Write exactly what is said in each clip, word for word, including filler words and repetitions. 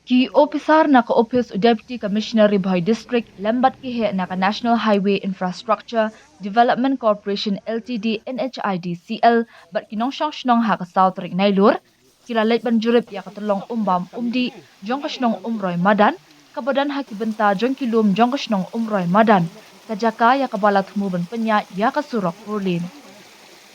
Ki ophisar na ka ophis u Deputy Commissioner Ri Bhoi District lem bad ki heh na ka National Highway Infrastructure Development Corporation L T D, N H I D C L, bad ki nongshong shnong ha ka saw tarik Nailur ki la leit ban jurip ïa ka tyllong um bam um dih jong ka shnong Umroi Madan, kaba don ha ki bynta jong ki lum jong ka shnong Umroi Madan, ka jaka ïa kaba la thmu ban pynïaid ïa ka surok four lane.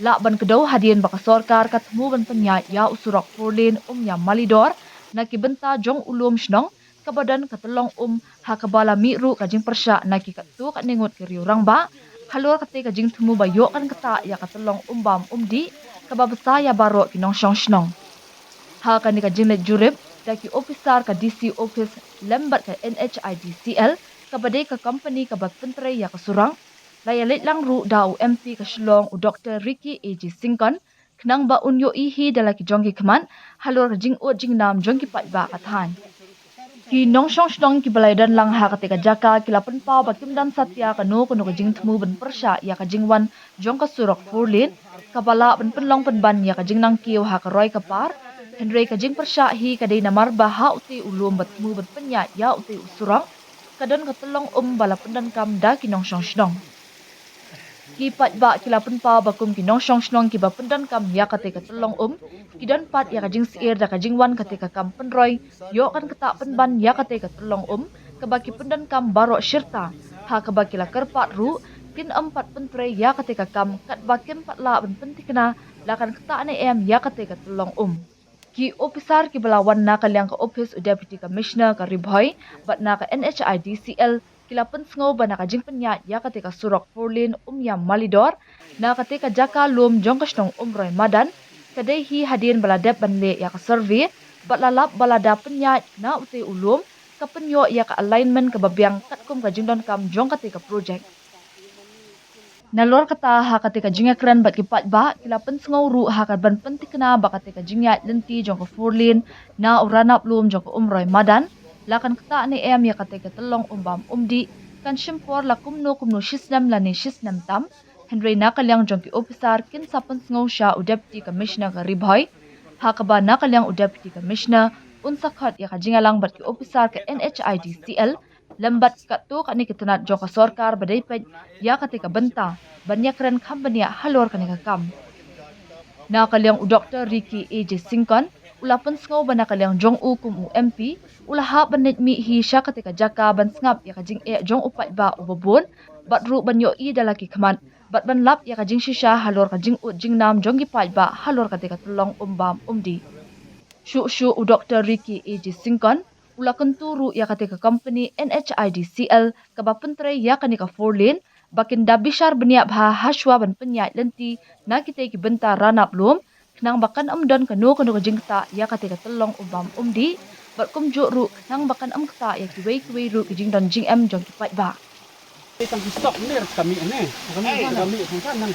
Lah ban kdew hadien ba ka sorkar ka thmu ban pynïaid ïa u surok four lane Umïam Malidor na ki bynta jong u lum shnong, kaba don ka tyllong um, ha kaba la mih ruh ka jingpyrshah na ki katto katne ngut ki riew rangbah halor kata ka jingthmu ba ïoh kan ktah ïa ka tyllong um bam um dih kaba bsa ïa baroh ki nongshong shnong. Ha kane ka jingleit jurip da ki ophisar ka D C office lem bad ka N H I D C L, kaba dei ka kompani kaba pyntrei ïa ka surok, la ïaleit lang ruh da u M P ka Shillong u Doktor Ricky A J Syngkon, khnang ba un ïohi hi da la ki jong ki khmat halor ka jingud jingnam jong ki paidbah ka thaiñ. Ki nongshong shnong kiba la ïadon lang ha kata ka jaka ki la pynpaw ba kim don satia kano kano ka jingthmu ban pyrshah ïa ka jingwan jong ka surok four lane kaba lah ban pynlong pynban ïa ka jingnang kiew ha ka roi ka par, hynrei ka jingpyrshah hi ka dei namar ba ha ute u lum ba thmu ban pynïaid ïa ute u surok ka don ka tyllong um ba la pyndonkam da ki nongshong shnong. Ki paidbah ki la pynpaw ba kum ki nongshong shnong kiba pyndonkam ïa kata ka tyllong um, ki don pat ïa ka jingsyier da ka jingwan kata ka kam pynroi ïoh kan ktah pynban ïa kata ka tyllong um kaba ki pyndonkam baroh shirta, ha kaba ki la kyrpad ruh kin ym pat pyntrei ïa kata ka kam katba kim pat lah ban pynthikna la kan ktah ne em ïa kata ka tyllong um. Ki ophisar kiba la wan na ka liang ka ophis u Deputy Commissioner ka Ri Bhoi bad na ka N H I D C L ki la pynsngew ba na ka jingpynïaid ïa kata ka surok four lane Umïam Malidor na kata ka jaka lum jong ka shnong Umroi Madan, ka dei hi hadien ba la dep ban leh ïa ka survey bad la lap ba lada pynïaid na ute u lum ka pynïoh ïa ka alignment kaba biang katkum ka jingdonkam jong kata ka projek. Nalor kata, ha kata ka jingïakren bad ki paidbah ki la pynsngew ruh ha kaban pynthikna ba kata ka jingïaid lynti jong ka four lane na u ranab lum jong ka Umroi Madan la kan ktah ne em ïa kata ka tyllong um bam um dih, kan shim por la kumno kumno shisnem lane shisnem tam. Hynrei na ka liang jong ki ophisar kin sa pynsngew sha u Deputy Commissioner ka Ri Bhoi, ha kaba na ka liang u Deputy Commissioner un sa khot ïa ka jingïalang bad ki ophisar ka N H I D C L lem bad katto katne ki tnat jong ka sorkar ba dei peit ïa kata ka bynta ban ïakren kham bniah halor kane ka kam. Na ka liang u Doktor Ricky A J Syngkon u la pynsngew ba na ka liang jong u kum u M P u la hap ban leit mih hi sha kata ka jaka ban sngap ïa ka jingeh jong u paidbah uba bun bad ruh ban ïohi da la ki khmat bad ban lap ïa ka jingshisha halor ka jingud jingnam jong ki paidbah halor kata ka tyllong um bam um dih. Shuh shuh u Doktor Ricky A J Syngkon u la kyntu ruh ïa kata ka kompani N H I D C L kaba pyntrei ïa kane ka four lane ba kin da bishar bniah bha hashwa ban pynïaid lynti na kita ki bynta ranab lum, khnang ba kan ym don kano kano ka jingktah ïa kata ka tyllong um bam um dih bad kumjuh ruh khnang ba kan ym ktah ïa kiwei kiwei ruh ki jingdon jingem jong ki paidbah. Tang ki stock ne kami ne. Kami ne kami kan nan.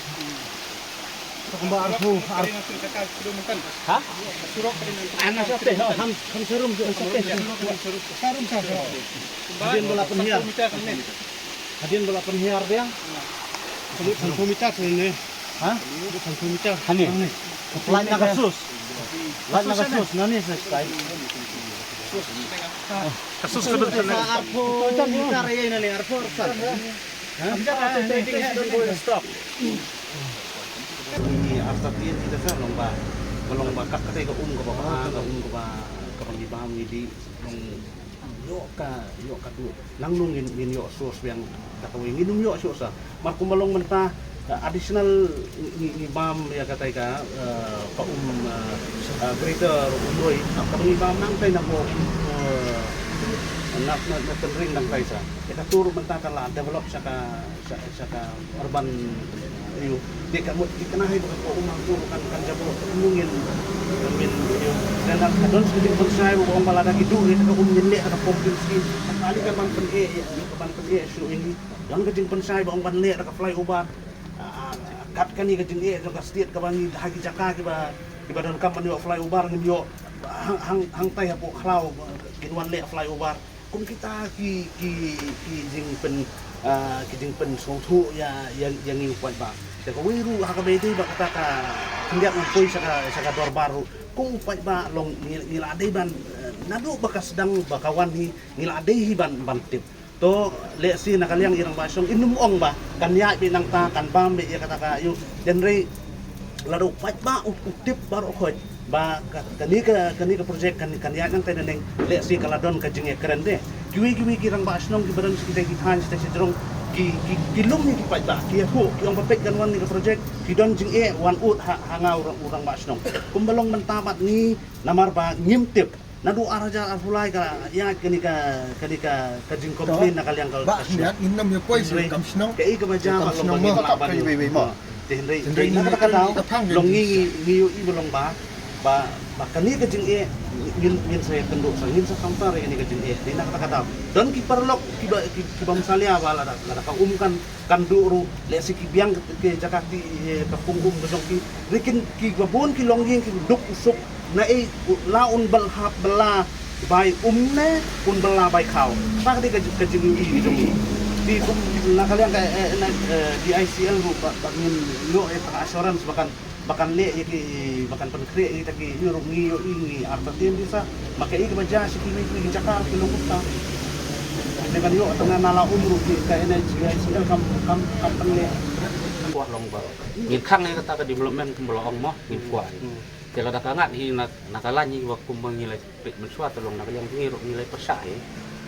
Stock ba arphew, arphew. Ha? Ana sa te, ha, ham, ham serum, sa te. Serum sa. Hadien ba la pynhiar. Hadien ba la pynhiar dia. Kami pynhiar tu ne. Ha? Pynhiar tu ne. Hani. Lain na kasus. Lain na kasus, nani sa style. Kasus ka betul na. Arphew meter ïa ina ni, arphew meter. Ha? Ini arta tian kita sa long ba. Ba long ba kak kata ka um ka ba, ka um ka ba, ka ba ngi bam ngi dih long ïoh ka, ïoh ka tu. Nang nung ngin, ngin ïoh source biang da kawei, ngin ym ïoh shuh sa. Mar kumba long mynta, eh, additional ngi, ngi bam ïa katai ka, eh, ka um, eh, eh, Greater Umroi, kaba ngi bam nangtai na ka um, eh, na, na, na Tynring nangtai sa. Ïa ka tur mynta ka la develop sha ka, sha, sha ka urban, eh, ïa. Te ka mut, te ka na hai ba ka um hangtu kan, kan jabor, ka um ngin, ngin, ïa. Dan ka don sa ka jingpynshai ba ong ba lada ki duh ïa ka um ngin leh ka pumping scheme. Ka kali ka ban pyn-eh, ïa, ka ban pyn-eh shuh ïa ngi. Don ka jingpynshai ba ong ban leh da ka flyover. Ah, kat kane ka jingeh jong ka state kaba ngi ha ki jaka kiba, kiba donkam ban ïoh flyover ngim ïoh. Hang, hang, hangtai hapoh khlaw kin wan leh flyover. Kum kita ki, ki, ki jingpyn, ah, ki jingpynsngewthuh ïa, ïa, ïa ngi u paidbah. Te kawei ruh ha kaba ïadei bad kata ka khyndiat ngan poi sha ka, sha ka dorbar ruh. Kum u paidbah long ngi, ngi la dei ban, eh, Naduh ba ka sdang ba ka wan hi, ngi la dei hi ban, ban tip. To, lehse na ka liang i rangbah shnong in ym ong ba kan ïaid beit nangta, kan bam beit ïa kata ka ïu. Hynrei lada u paidbah u, u tip baroh khoit ba ka, kane ka, kane ka project kan, kan ïaid nangta nangne, lehse ka la don ka jingïakren de. Kiwei kiwei ki rangbah shnong kiba don sha kitei ki thaiñ shatei sha jrong, ki, ki, ki lum ïa ki paidbah, ki ïathuh, ki ong ba peit kan wan ïa ka project, ki don jingeh, wan ud ha, ha nga u rang, u rangbah shnong. Kumba long mynta bad ngi, namar ba ngim tip. Naduh ar hajar arphew lai ka ïaid kane ka, kane ka, ka jingcomplain na ka liang ka, ka shnong. Hynrei kaei kaba jia ba long ba ngim lah ban ïoh. Te hynrei na kata ka daw long ngi, ngi, ngi ïohi ba long ba, ba, ba kane ka jingeh ngin, ngin sa ïakynduh sa, ngin sa counter ïa kane ka jingeh. Te na kata ka daw don ki paralok kiba, ki, ki bym salia ba lada, lada ka um kan, kan duh ruh, lehse ki biang ki jaka ki, eh, ka pung um ka jong ki. Hynrei kin, kiba bun ki longïing ki duk u suk, naei, u, la un bal hap bylla bai um ne un bylla bai khaw. Kata ka dei ka, ka jingïohi ka jong ngi. Te kum na ka liang ka, eh, na, eh, D I C L ruh ba, ba ngin ïoh, eh, ka assurance ba kan, ba kan leh ïa ki, ba kan pynkhreh ïa kita ki, ïa ruh ngi ïohi ngi artatien pisa. Ma kaei kaba jia sha kiwei kiwei ki jaka ruh ki long kumta. Te ban ïoh tang na la um ruh ki ka N H I C L kam, kam, kam pynleh. Kwah long ba ngin khang ïa kata ka development kumba la ong mo, ngin kwah. Te lada ka ngat hi na, na ka lain hi ba kumba ngi la peit mynshuwa te long na ka liang jong ngi ruh ngi la pyrshah hi.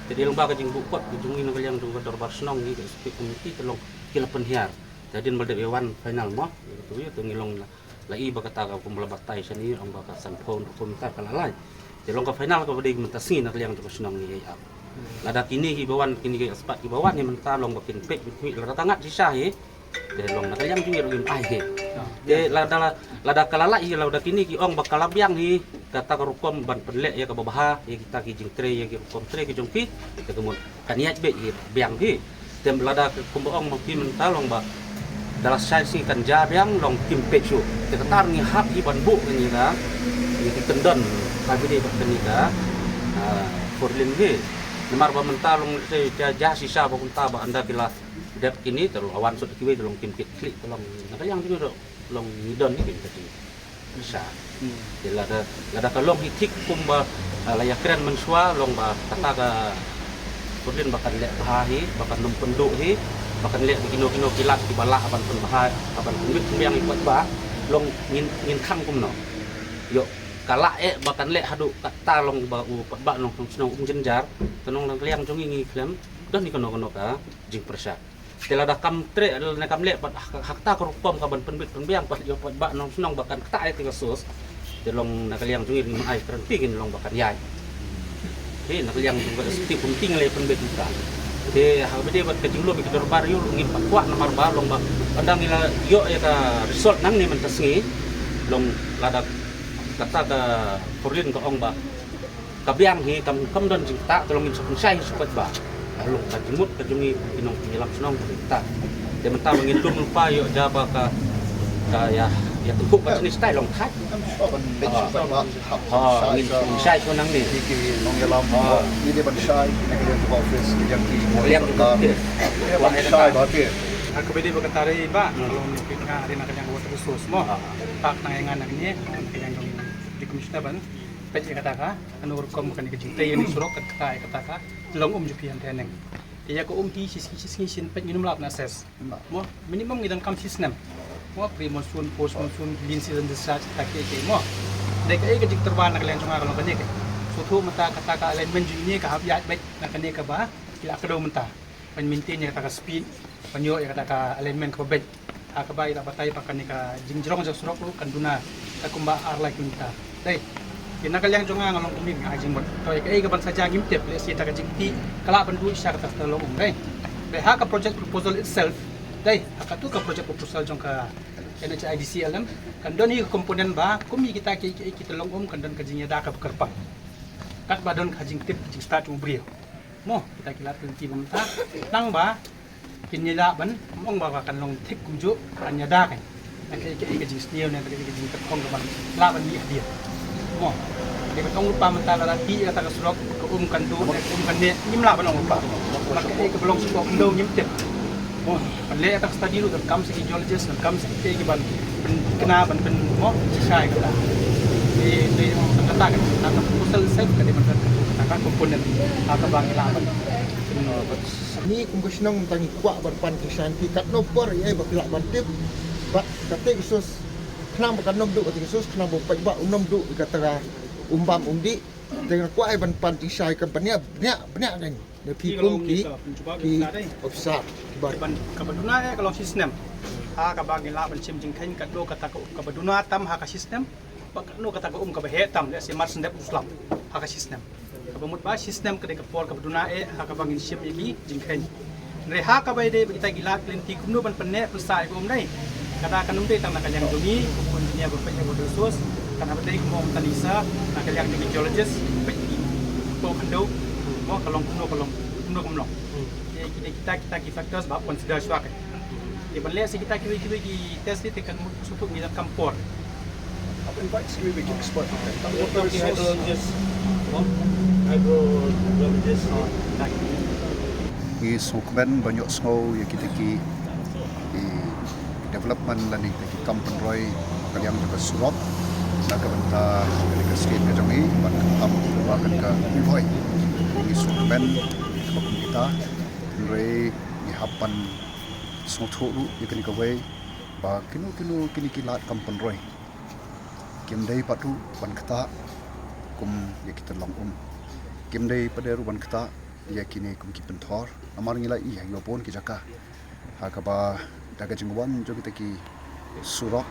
Te dei long ba ka jingbuh kot ka jong ngi na ka liang jong ka dorbar shnong ngi ka executive committee te long ki la pynhiar. Te hadien ba la dep ïa wan final mo, ïa katu ïa te ngi long la, la i ba kata ka kumba la batai shane ong ba ka sanphew hynriewphew meter ka la lai. Te long ka final kaba dei mynta sngi na ka liang jong ka shnong ngi ïa ap. Lada kine kiba wan, kine ki expert kiba wan ïa mynta long ba kin peit beit lada ka ngat shisha hi. Te long na ka liang jong ngi ruh ngim ai hi. Te lada, lada ka la lai hi, lada kine ki ong ba ka la biang hi, kata ka rukom ban pynleh ïa kaba bha ïa kita ki jingtrei, ïa ki rukom trei ki jong ki, te ka mut kan ïaid beit hi biang hi. Te lada kumba ong ma phi mynta long ba da la shai sngi kan jia biang long kim peit shuh. Te kata ngi hap hi ban buh kane ka, ïa ki kyndon, ka bide bad kane ka, ah, four lane hi. Namar ba mynta long te jia, jia shisha ba kumta ba ynda ki la dep kine te long wan sut kiwei te long kim kit khlieh te long na ka liang jong ngi ruh long ngi don hi kane ka jing. Sha. Te lada, lada ka long hi thik kumba, ah, la ïakren mynshuwa long ba kata ka four lane ba kan leh bha hi, ba kan ym pynduh hi, ba kan leh kino kino ki lad kiba lah ban pynbha, ban pynbit pynbiang ïa ki paidbah, long ngin, ngin khang kumno. Ïoh, ka lah eh ba kan leh haduh katta long ba u paidbah nongshong shnong um jynjar, te nong na ka liang jong ngi ngi khlem don hi kano kano ka jingpyrshah. Te lada kam treh, lada kam leh pat ha, ha kata ka rukom ka ban pynbit pynbiang pat ïa u paidbah nongshong shnong ba kan ktah ïa kata ka source. Te long na ka liang jong ngi ngim ai guarantee kin long ba kan ïaid. Te na ka liang jong ka executive committee ngi la pynbit mynta. Te ha kaba ïadei bad ka jinglum ïa ki dorbar ïa u ruh ngim pat kwah namar ba long ba ynda ngi la ïoh ïa ka result nangne mynta sngi. Long lada kata ka four lane ka ong ba ka biang hi kam, kam don jingktah, te long ngin sa pynshai hi sha u paidbah. Ka long ka jingmut ka jong ngi ki nongpynïalam shnong ka jingktah. Te mynta ba ngin lum lypa ïoh jia ba ka, ka ïa, ïa tympuh ka jingstyle long thait. Ngin pynshai shuwa nangne. Ki nongïalam, ki dei ban shai na ka liang ka office, ka liang ki, ka liang ka office. Ïa ban shai ba te. Ha kaba ïadei bad kata re ba ka long ne pynka re na ka liang water resource mo. Pak na ïa nga na kane, na ka liang jong Deputy Commissioner ban peit ïa kata ka, ano rukom kane ka jingtei ïa kane surok, kata ka, ïa kata ka long um jong phi hangtei haneng. Te ïa ka um hi shi sngi shi sngi shin peit ngin ym lah ban assess. Mo, minimum ngi donkam shi snem. Mo, pre monsoon, post monsoon, lean season discharge, kata kiei kiei mo. Dei kaei ka jingtyrwa na ka liang jong nga ka long kane ka. Sngewthuh mynta kata ka alignment jong ngi ka hap ïaid beit na kane kaba ki la kdew mynta. Ban maintain ïa kata ka speed, ban ïoh ïa kata ka alignment kaba beit. Ha kaba i la batai ba kane ka jingjrong jong surok ruh kan duna ka kumba ar lai kilometer. Dei. Te na ka liang jong nga nga long kumne nga ai jingmut. To ïa kaei kaban sa jia ngim tip, lehse ïa kata ka jingtih ka lah ban duh sha kata ka long um dei. Dei ha ka project proposal itself. Dei ha katu ka project proposal jong ka N H I D C L M kan don hi ka component ba kum ïa kita kiei kiei ki tyllong um kan don ka jingïada kaba kyrpang. Katba don ka jingtip ka jingstad jong u briew. Mo, kita ki lad ki lynti ba mynta. Tang ba kin ïada ban ong ba kan long thik kumjuh, kan ïada kan. Na kaei kaei ka jingsniew ne kaei ka jingkyrkhu kaban lah ban mih hadien. Mo. Dei ban ong lypa mynta lada tih kata ka surok, ka um kan duh ne ka um kan neh, ngim lah ban ong lypa. Bad kaei kaba long sha ka umno ngim tip. Mo, ban leh kata ka study ruh donkam sa ki geologist, donkam sa kiei kiei ban pynkynmaw ban pyn, mo, shisha ïa kata. Te te ong tang kata ka tang ka proposal itself ka dei ban kata ka component ha kaba ngi lah ban. Ngi kum ka shnong tang ngi kwah ban pan jingshai ïa phi katno por ïa ba phi lah ban tip. Bad kata ka source khnang ba kan ym duh kata ka source khnang ba u paidbah un ym duh ïa kata ka um bam um dih. Te nga kwah ban pan jingshai ka bniah bniah bniah kan. Ne phi kum ki ki officer ki ba. Ban kaba duna eh ka long shi snem. Ha kaba ngi lah ban shim jingkheiñ katno kata ka um kaba duna tam ha ka shi snem. Ba katno kata ka um kaba heh tam lehse mar snem u slap ha ka shi snem. Kaba mut ba shi snem ka dei ka por kaba duna eh ha kaba ngin shim ïa ki jingkheiñ. Hynrei ha kaba ïadei bad kita ki lad ki lynti kumno ban pynneh pynsah ïa ka um dei. Kata kan ym dei tang na ka liang jong ngi kum u engineer ba peit ïa water resource, kan hap dei kumba ong tang Lisa na ka liang jong ki geologist peit ki, ko khyndew mo ka long kumno ka long kumno kam long. Te kita kita kita ki factors ba hap consider shuwa ka. Te ban leh sa kita kiwei kiwei ki test te kan mut shu put ngi jam kam por. Hap invite sa kiwei ki expert. Tang water resource. Hydrologist. Hydrologist. Ngi sngewkmen ban ïohsngew ïa kita ki, ki development lane kita ki kam pynroi ha ka liang jong ka surok na ka bynta ka state ka jong ngi ban khamtam ba kan ka pynroi. Ngi sngewkmen ba kum kita hynrei ngi hap ban sngewthuh ruh ïa kane kawei ba kino kino kine ki lad kam pynroi kim dei pat ruh ban ktah kum ïa ki tyllong um, kim dei pat ruh ban ktah ïa kine kum ki pynthor. Namar ngi la ïohi ha bun ki jaka ha kaba da ka jingwan jong kita ki surok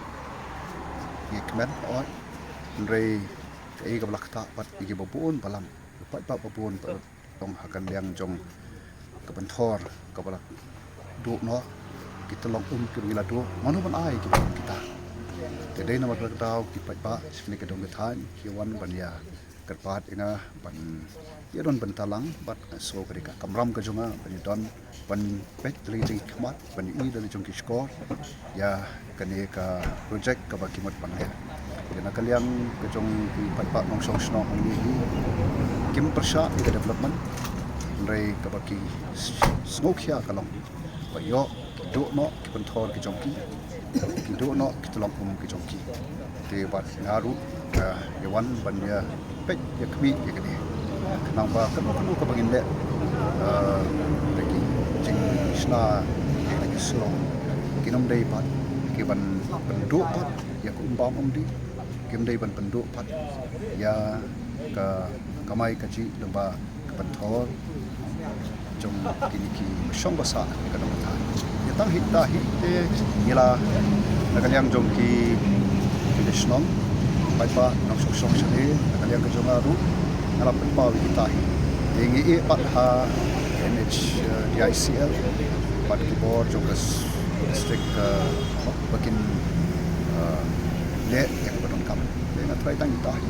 ngi kmen oi hynrei kaei kaba la ktah pat ïa kiba bun balang, pat pat ba bun pat long ha ka liang jong ka pynthor kaba la duh noh ki tyllong um kiba ngi la duh, mano ban ai kiba kita. Te dei namar kata ki paidbah sha kane ka dong ka thaiñ ki wan ban ïa kyrpad ïa nga ban ïa don bynta lang bad so ka dei ka kamram ka jong nga ban ïa don ban peit da la ki jong ki khmat ban ïa i da la ki jong ki shkor ïa kane ka project kaba ki mut ban leh. Ïa na ka liang ka jong ki paidbah nongshong shnong hangne hi kim pyrshah ïa ka development hynrei kaba ki sngewkhia ka long ba ïoh ki duh noh ki pynthor ki jong ki, ki duh noh ki tyllong um ki jong ki. Te bad nga ruh nga ïa wan ban ïa peit ïa khmih ïa kane. Khnang ba kano kano kaba ngin leh da ki jingshna ïa ki surok kin ym dei pat ki ban pynduh pat ïa ka um bam um dih, kim dei ban pynduh pat ïa ka kamai kajih lyngba ka pynthor jong kine ki shong basa ïa ka dong ka thaiñ. Ïa tang hi ta hi te ngi la na ka liang jong ki ki shnong paidbah nongshong shnong shane na ka liang ka jong nga ruh nga la pynpaw ïa kita hi. Te ngi ïeh pat ha N H D I C L pat ki bor jong ka district ba kin leh ïa kaba donkam. Te nga trai tang kita hi.